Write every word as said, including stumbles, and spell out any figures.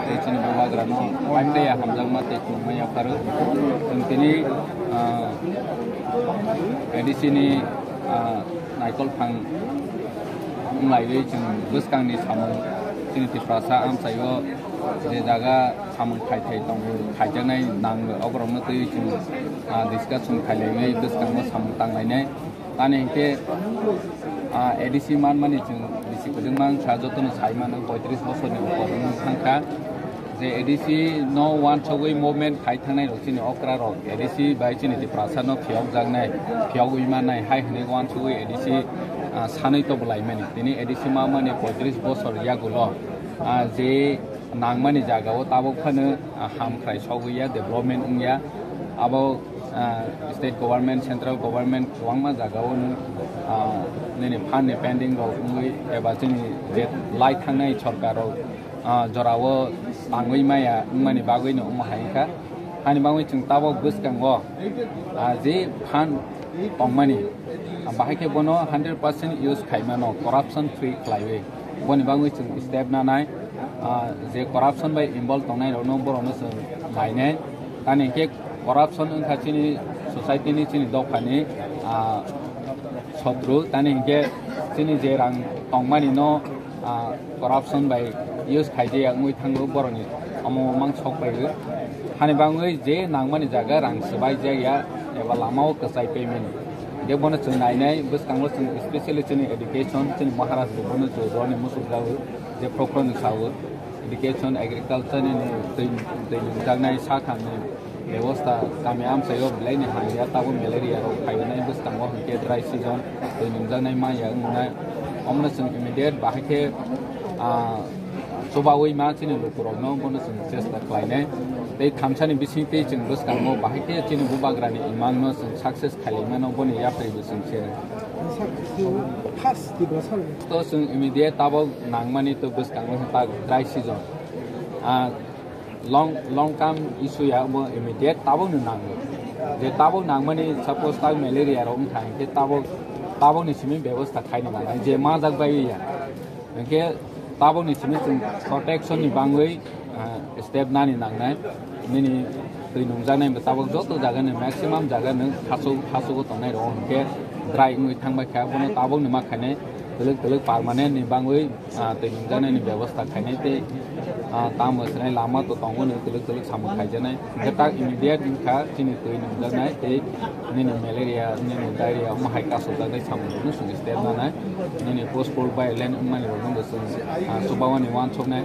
Tei chini bubagrano paimtaiya hamjakma tei chumui yapharo. Chwng tini, ah, A D C ni, ah, naikol phang wnglaiwi chwng bwskangni samung chini Tiprasa amchaio je jaga samung khai khai tongo, khaijaknai nango, oborokno twiwi chwng, ah, discussion khailaiwi bwskango samung tanglainai. Tani hinkhe, ah, A D C manmani chwng bisi kwchwngma wngkha, jotono sai mano, poitris bosorni upor wng thangkha. Je A D C no uansugwi movement khai thangnai rok chini okra rok, A D C bai chini Tiprasa no phiyokjaknai, phiyogwi mannai hai hwnwi uansugwi A D C, ah, sanwi tobolaimani. Tini A D C manmani poitris bosor yagulo, ah, je nangmani jagao tabuk phano, ah, hamkrai sogwi ya, development wngya. Abo, ah, state government, central government kwbangma jagao no, ah, nini phan ni pending rok wngwi eba chini je lai thangnai sorkar rok, ah, jorao tangwi maya wngmani bagwi no omo hai wngkha. Hani bagwi chwng tabuk bwskango, ah, je phan tongmani, ah, bahai khe bono hundred percent use khaimano, corruption free khlaiwi. Boni bagwi chwng step nanai, ah, je corruption bai involve tongnai rokno borokno chwng nainai. Tani hinkhe corruption wngkha chini society ni, chini dophani, ah, sotru. Tani hinkhe chini je rang tongmani no, ah, corruption bai use khaijaya wngwi thango borokni omo mang sok paiwi. Hani bagwi je nangmani jaga rang swbai jaya eba lama o kwchai payment. Je bono chwng nainai bwskango chwng specially chini education, chini Maharaj bono chwng roni muchuk jago je prokhorno sao education, agriculture ni twi, twi nungjaknai sakhamni bebosta kami amchaio belai ni hamya, tabuk malaria rok phainai bwskango hinkhe dry season twi nungjaknai maya wngnai. Omono chwng immediate bahai khe, ah, chubawi ma chini lukurokno bono chwng chesta khlainai. Tei thamsani bising tei chwng bwskango bahai khe chini bubagrani imangno chwng success khailaimano boni yapri bo chwng se. First Tiprasa. To chwng immediate tabuk nangmani to bwskango ta dry season. Ah, long, long term issue ya bo immediate tabuk ni nango. Je tabuk nangmani suppose tabuk malaria rok wngkha hinkhe tabuk, tabuk ni simi bebosta khaina nangnai je majak bai ya. Hinkhe tabuk ni simi chwng protection ni bagwi, ah, step nani nangnai. Nini twi nungjaknai bo tabuk joto jaga ni maximum jaga ni hasu, hasu bo tongnai rok hinkhe dry wngwi thangbai kha bono tabuk ni ma khainai twlwk twlwk permanent ni bagwi, ah, twi nungjaknai ni bebosta khainai tei, ah, tamo swnai lama to tongo ni twlwk twlwk samung khaijaknai. Hinkhe tak immediate wngkha chini twi nungjaknai tei nini malaria, nini diarrhea omo hai kasokjaknai samung no chwng step nanai. Nini post post violent wngmani rokno bo chwng, ah, chubamani uansuknai.